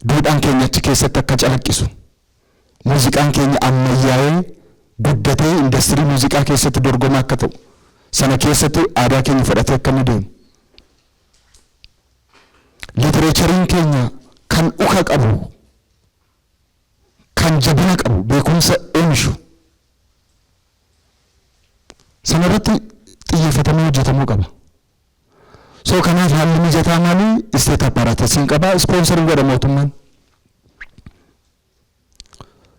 duudhaan keenya achi keessatti akka calaqqisu, muuziqaan keenya ammayyaa'ee guddatee industirii muuziqaa keessatti dorgomaa akka ta'u, sana keessatti aadaa keenya fudhatee akka inni deemu. Literatureiin keenya kan dhuka qabu, kan jabina qabu, beekumsa oomishu. Sana irratti xiyyeeffatamee hojjetamuu qaba. So kanaaf haalli mijataa maali? State apparatusiin qaba, sponsoriin godha mootummaan.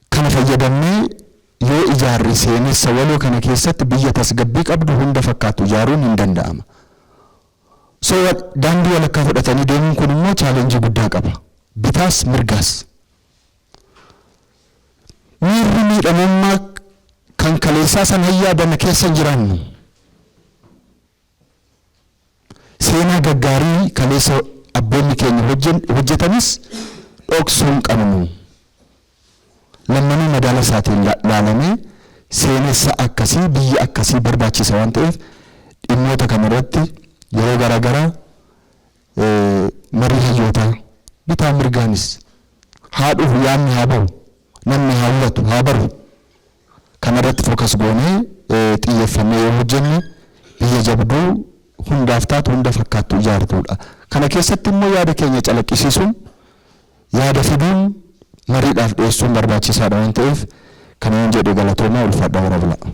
Kana fayyadamnee yoo ijaarre, seenessa waloo kana keessatti biyya tasgabbii qabdu, hunda fakkaatu ijaaruun hin danda'ama. So daandii walakkaa fudhatanii deemuun kun immoo challenge guddaa qaba. Bitaas mirgaas. Miirri miidhamummaa kan kaleessaa sana hin yaadanna, keessa hin jiraannu. Seenaa gaggaarii kaleessa abboonni keenya hojjetanis dhoksuu hin qabnu. Lammanuu madaala isaatiin laalamee seenessa akkasii, biyya akkasii barbaachisa waan ta'eef, dhimmoota kanarratti yeroo garaagaraa marii hayyootaa bitaa mirgaanis haa dhufu, yaadni haa bahu, namni haa hubatu, haa baru, kanarratti focus goonee xiyyeeffannee yoo hojjenne, biyya jabduu hundaaf taatu, hunda fakkaattu ijaartuudha. Kana keessatti immoo yaada keenya calaqqisiisuun, yaada fiduun, mariidhaaf dhiyeessuun barbaachisaadha waan ta'eef, kana yoon jedhe galatoomaa, ulfaadhaa, hora bulaa.